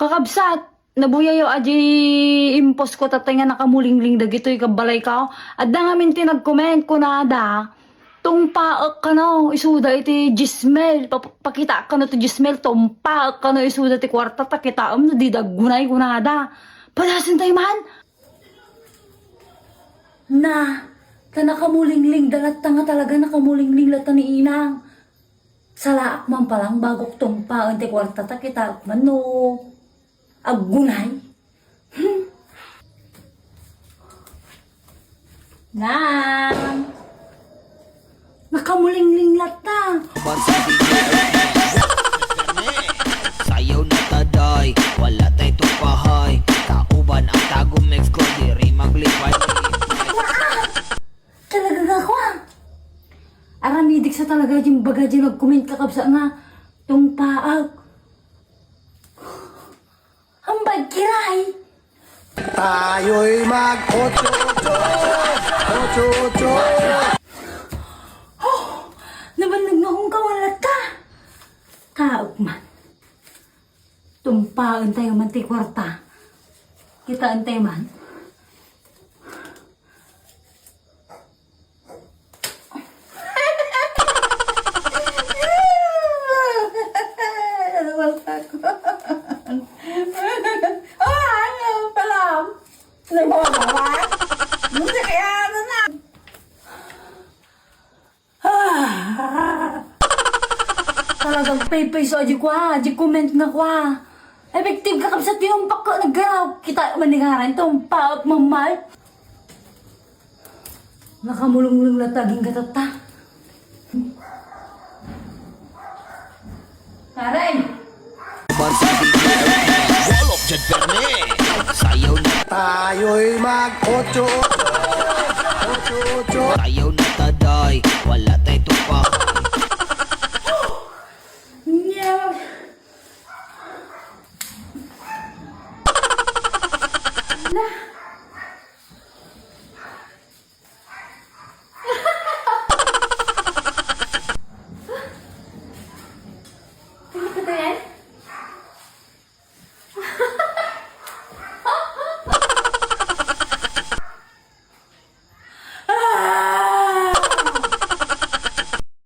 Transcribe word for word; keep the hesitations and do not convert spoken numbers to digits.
Kakabsat, nabuyayo a di impost ko tatay nga nakamulingling dagitoy kabbalay ka. Adda ngamin ti nag-comment kunada, tungpaek kano isuda iti Gmail. Pa-, pakitaek kano ti Gmail, tungpaek kano isuda ti kuarta ta kitaem no di daggunay kunada. Padasen tayo man. Na, ta nakamulingling da latta nga talaga nakamulingling latta ni Inang. Salaak man palang bagok tungpaen ti kuarta ta kitaek man no aggunay. Hmm. Nang! Nakamulingling latta. Sayaw na taday, wala tay tupahay. Kauban ang tagum mix ko, diri maglipay. Talaga nga kwa. Aramidik sa talaga yung baga yung nag-comment kakabsa nga tungpaak. Ambay kiray! Tayo'y mag-otso-otso, otso-otso. Oh, nabannag nga akong kawalat ka. Kaok man. Tumpaen tayo man ti kwarta. Kitaan tayo man. Oh, ano pala? Nagbawa? Hindi kaya ano na? Ah! Talagang paypay so adi kwa, adi comment nga kwa. Effective ka kabsat tinumpak ko, naggaraw. Kita man ni ngaran, tumpak, mamay. Nakamulunglung na taging gatatta. Karen! Wall of Jet Perme. Sayaw na. Tayo'y mag-otso-otso. Otso-otso. Sayaw na taday. Wala tay tupa.